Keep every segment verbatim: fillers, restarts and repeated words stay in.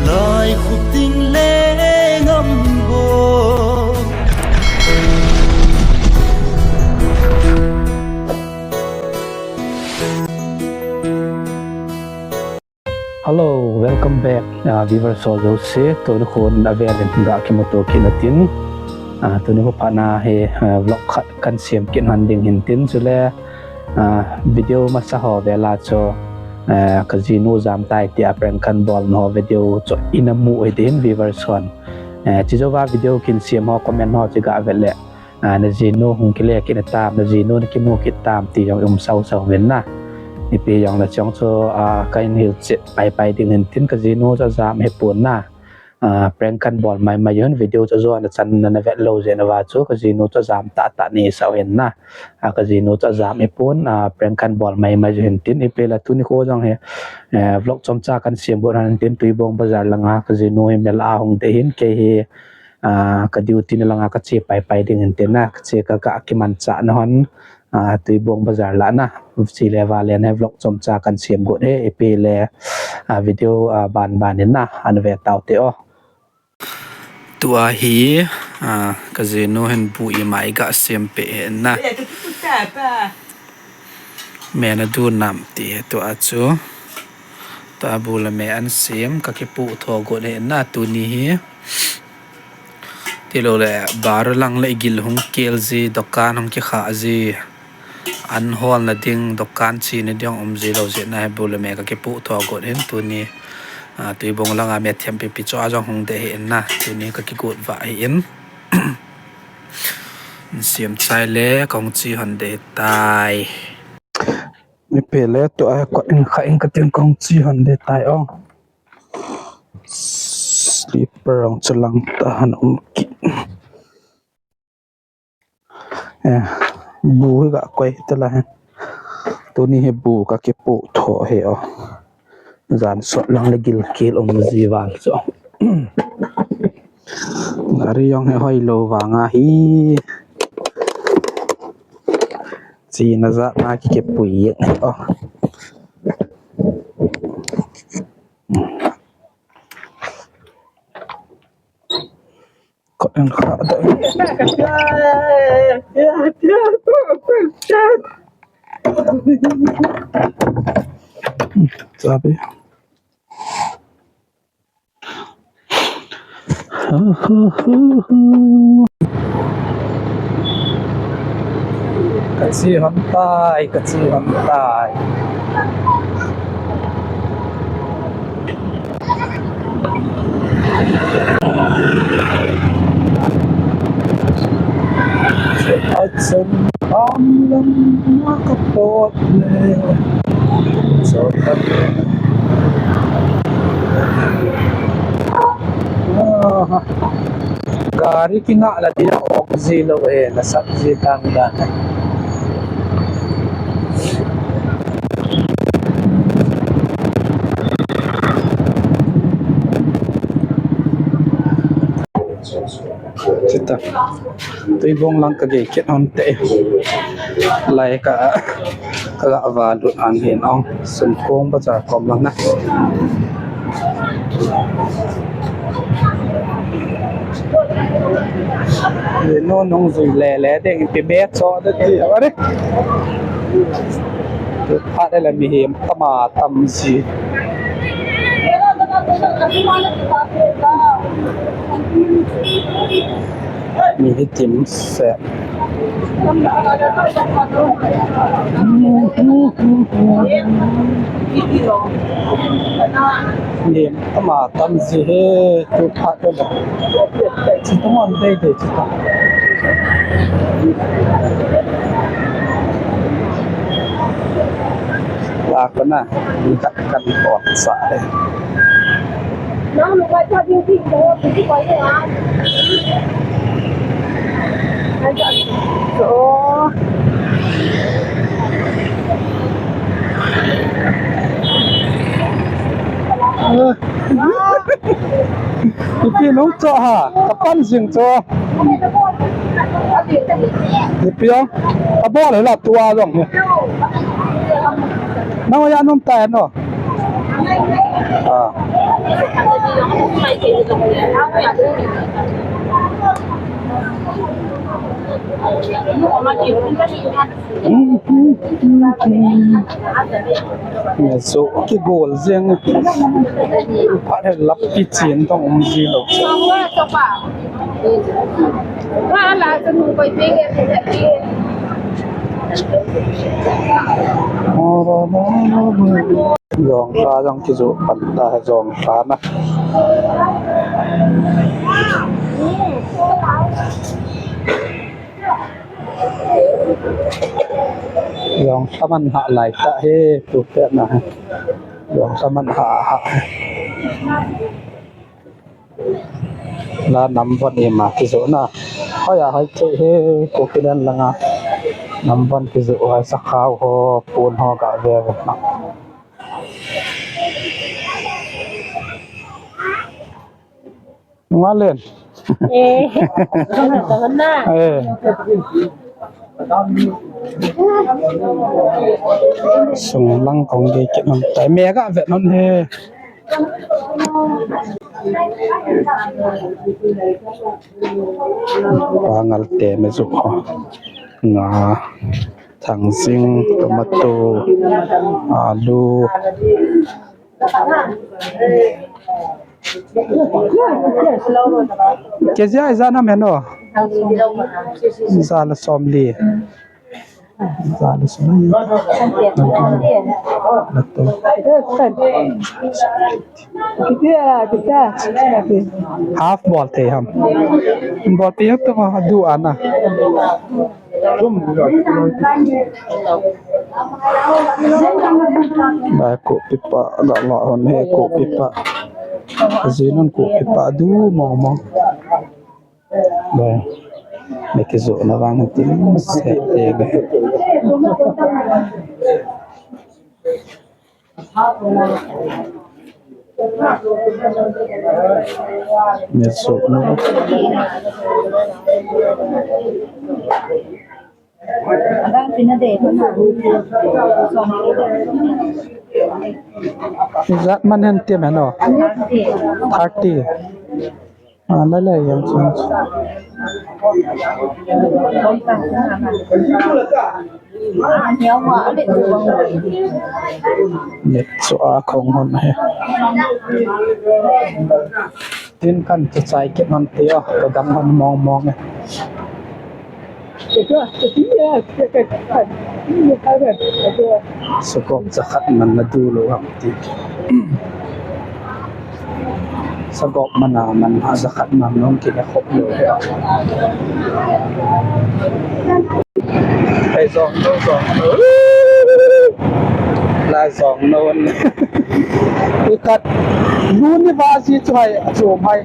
Lai khuting le ngam bo. Hello, welcome back, uh, viewers ho jouse. Tuni khun avel in ga kimuto kit natin. Uh, tuni khu phatna hi, uh, vlog khat kan siam kit hon ding hin tin, chule, uh, video masa ho vela chu, uh, ka jinu jam tai tia prank kan bolna ho video chu ina mu hi din viewers hon. Uh, chujouva video kin siam ho comment ho chu ga vet le. Ah, na jinu hung kile kit na tam, na jinu na kimu kit tam ti jong i um sau sau vin na. Ipi jong le chong chu, ah, ka in hilchet pai pai ding hin tin ka jinu chu ajam hi pon na. Ah, prank kan bol mai mai jong video chu ajon na chan na na vet lou jeh na va chu ka jinu chu ajam tah tah ni sau hin na. Ah, ka jinu chu ajam hi pon, ah, prank kan bol mai mai jong hin tin ipi le tuni khu jong hi, eh, vlog chomcha kan siam got hon tin Tuibong bazar langa ka jinu hi mel a hung de hin kei hi ah, ka duty na langa ka che pai pai ding hin tin na, ka che ka, ka kimanchah na hon, ah, Tuibong bazar lah na, chule vale na vlog chomcha kan siam got e, ipi le, ah, video, ah, ban ban in na, ana ve tau te o. Tua hi, ah, ka jinu hin bu ima i ga siam pe hin na. Me na du nam ti tua chu. Tua bu le me an siam, ka kipu tho got hin na tuni hi. Tilou le, bar lang le gil hung kel ji, dukan hung kikha ji. An hol na ding, dukan chi na ding um ji lou jeh na hi bu le me ka kipu tho got hin tuni. Ah, Tuibong langa me thiam pipi chu ajong hung de hin na, tuni ka kigot va hin. Siam chai le, kong chi hon de tai. Ipi le tua hi kot in kha in ka tin kong chi hon de tai o. Slipper ang chalang ta han um ki. Eh, bu hi ga koi ta la hen. Tuni hi bu ka kipu tho hi o. Jan sot lang le gil kel um ji val chu. Gari jong hi hoi lou vanga hi. Chi na ja na ki kipui ye. Oh. Ko en kha da. Sabi. Ka chi hon tai, ka chi hon tai. Achun amlam na ka pot le. So, ah, gari kingah la dia ok ji lou e, na sat ji tang dan. Chita. Tuibong lang ka gei kit hon te. Lai ka, ka ga va lut an hin ong. Sumkong bazar kom lang na. Ye no nung zui le le ding pi me cho de ti. Are. Phat le mihem tama tam ji. Mi hi tim se. Mihem tama tam ji he tu phat le. Chi tong on dei dei chi tong. La ko na, ni tak kan ko sa de. Nang lu kai pa ding ding ko, ding ko ai a. Ai ka. So. Ipi nung cho ha, ka pan jing cho. Ipi ong, ka bol la tua jong. Nang ya nung tai no. Ah. Nge chu kigol jeng. Phat he lap pi chen tong um ji lou. Jong hla jong kijoh pan ta he jong hla na. Jong hla man ha lai ta he tu te na he. Jong hla man ha ha he. La nam von ima kijoh na. Hoi a hoi thei he Kukiland langa. Nam von kijoh hoi sakhao ho pon ho ga ve ve na. Ngalen. Eh. Eh. Sung lang kong ge ke non tai me ga ve non he. Pangal te me zu ho. Nga, thangsing, tomato, alu. Kg a ijat ham heno? Ijat la somli. Ijat la somli. Half bol thei ham? Bol thei ham tu ma du ana. Bai, kopi pa, la la hon he kopi pa. Ajin hon kopi pa du mong mong. Bai, me kijoh na vang tin se te le. Nge chu no. Ijat man hen ti me no. Thirty. A, lai lai jong chu. Nge chu a kong hon he. Tin kan chu chai ke man ti a, ka dang hon mong mong e. Sagop jakhat man na du lou ham ti. Sagop man a man a jakhat man nong kile khop lou. Hei jong no, jong no. La jong no. Ikat. Lu ni va ji chu hai, chu hai.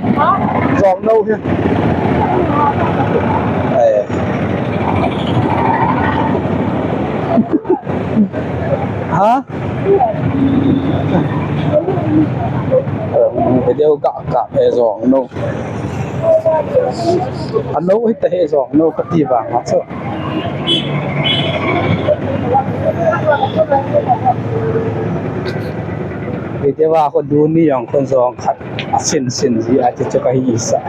Jong no hi. Ai. Ha? Video ka ka pe jong no. Ano hita he jong no kati vang a chu. Video a ko du ni jong kon jong khat. A sin sin ji a ti chu ka hi sa.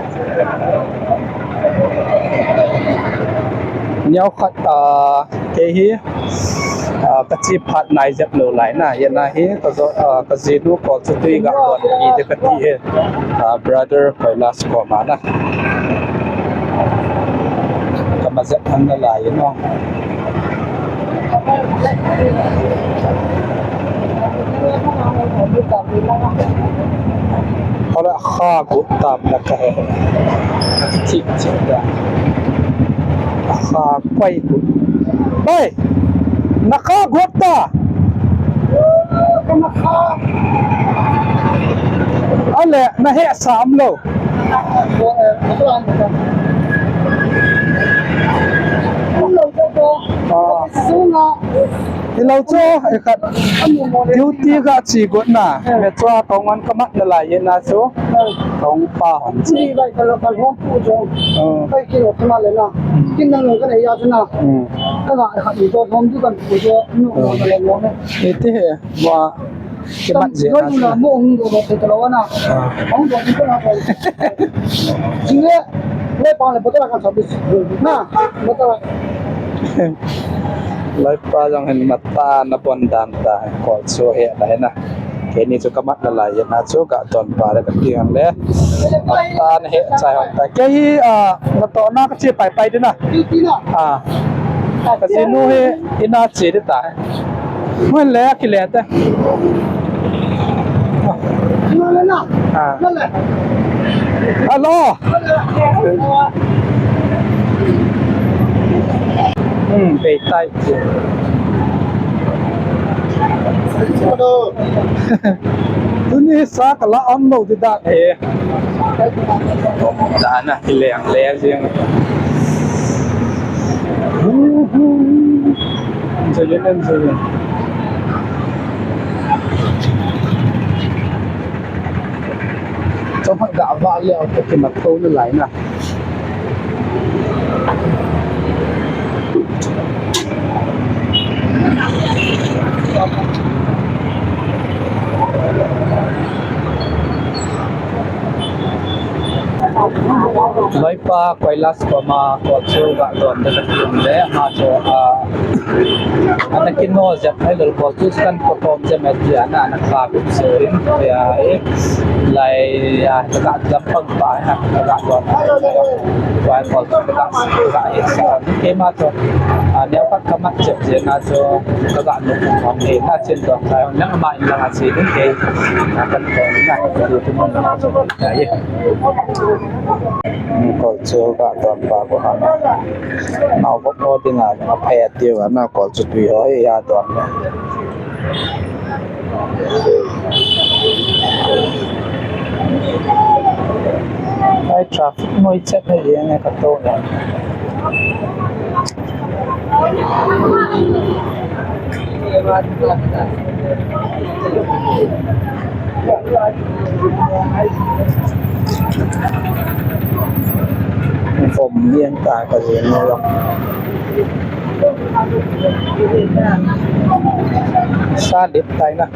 Neo khat, a, ke hi, a, ka chi phat nai jep lou lai na, ya na hi, ka jo, a, ka jinu ko chu tui ga don pi te ka ti e. A, brother Kailash ko ma na. Ka ma jep han na lai no. Hola kha gu tam na ka he. Thik thik da. Kha kwai gu. Bai. Na kha gu ta. Ale na he sam lou. Hilou chu, eh, khat. Duty ka chi got na. Me chua kong an ka mat na lai ye na chu. Kong pa hon chi. Ni bai ka lo ka hom pu chu. Oh. Bai ki lo ka ma le na. Hmm. Kin nang lo ka nei ya chu na. Hmm. Ka ga khat ni to hom du kan pu chu. Nu mo ka le mo ne. Iti he. Wa. Kimat jeng na. Mo hung do do te lo na. Hung do ko na ko. Jing le, le pa le bottle kan sa bis. Na, bottle. Loipa jong hin matah na bon dan ta, Kolchu he na he na. Keini chu kamat nalai na chu ka don pa le kati ang le. Matah na he chai hon ta. Kei hi, ah, natoh na kache pai pai ding na. Ah. Kajinu hi ina che ding ta. Mun le akile te. Ah. Hello. Hmm, bei tai. Tuni sa kala om lo di da he. Da na kileng le jing. Enjoy, enjoy. Chomkhat ga vah leh, okay, kimat tou nalai na. Loipa Kailash koma Kolchu ga don ding katin le, ama chu, ah, ana kino jep ahilou, Kolchu kan ko tom jep e ti ana, ana kha kum se in, ya, eh, lai, ya, ka ga jam pang pa, na, ka ga don. Wai Kolchu ka ga, ka ga, eh, sa, keima chu, ah, neo khat kamat jep jeng na chu, ka ga nu kum hong, eh, na chin don, sai hong, nang ama in lang a si ding, eh, na kan ko, na, ka ga tu mun na chu, ya, eh. Kolchu ga don pa ko ha na. Nao bok ho dinga, nga phe tiu na, Kolchu tui ho hi a don le. Ai traffic noi chet he ye nge ka to na. Vom lian ta kajinu jong. Sa lip tai na.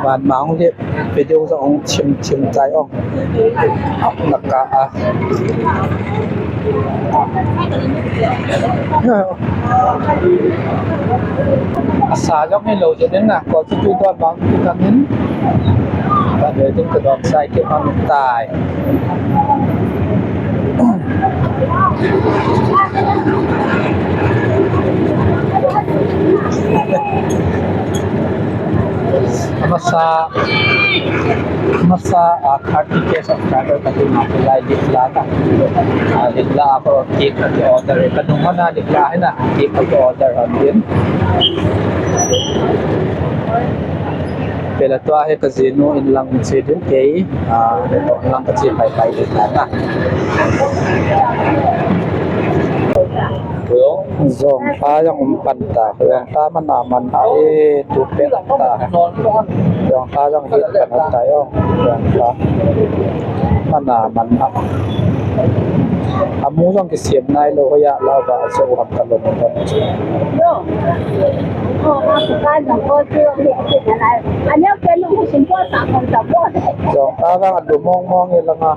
Van mang le video jong hung chim chim tai o. Naka a. Asa jong hilou jeh in na, Kolchu tui don bang tu kang in. Ka dei ding ka don sai ki mang tai. Amasa, amasa, ah, thirty K subscriber kati na, tulai likla na. Ah, likla ako cake kati order. Kanung ho na likla hi na, cake kati order hon din. Pela tua hi kajinu in lang che din kei, ah, lang kache pai pai din na. Jong pa jong um pan ta, jong pa mana man a e tu pe ta. Jong pa jong hi pan ta jong, jong pa mana man a. Amu jong kisem nailou ho ya la ba so ham kalom. Jong pa vang adu mong mong e langa.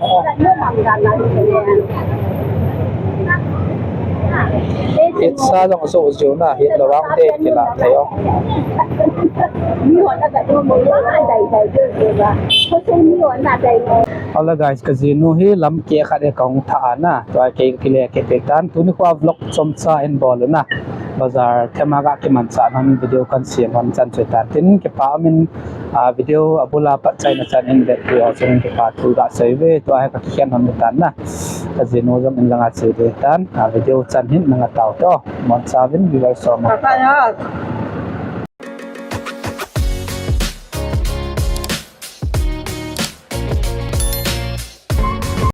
Itsa jong so jiu na hi lo vang de kila thei o. Hello guys, kajinu hi lam ke khat e kahung tha na. Tua kei kile ke te tan. Tuni kho vlog chomcha in bol u na. Bazar thema ga kimanchah hon video kan siam hon chan chu tan tin kipa min, ah, video abula pat chaina chan in vet pi o chun kipa thu ga sei ve tua hi ka kikhen hon tan na. Kajinu jong in langa che ve tan, ah, video chan hin nanga tao to. Mon chavin viewers som.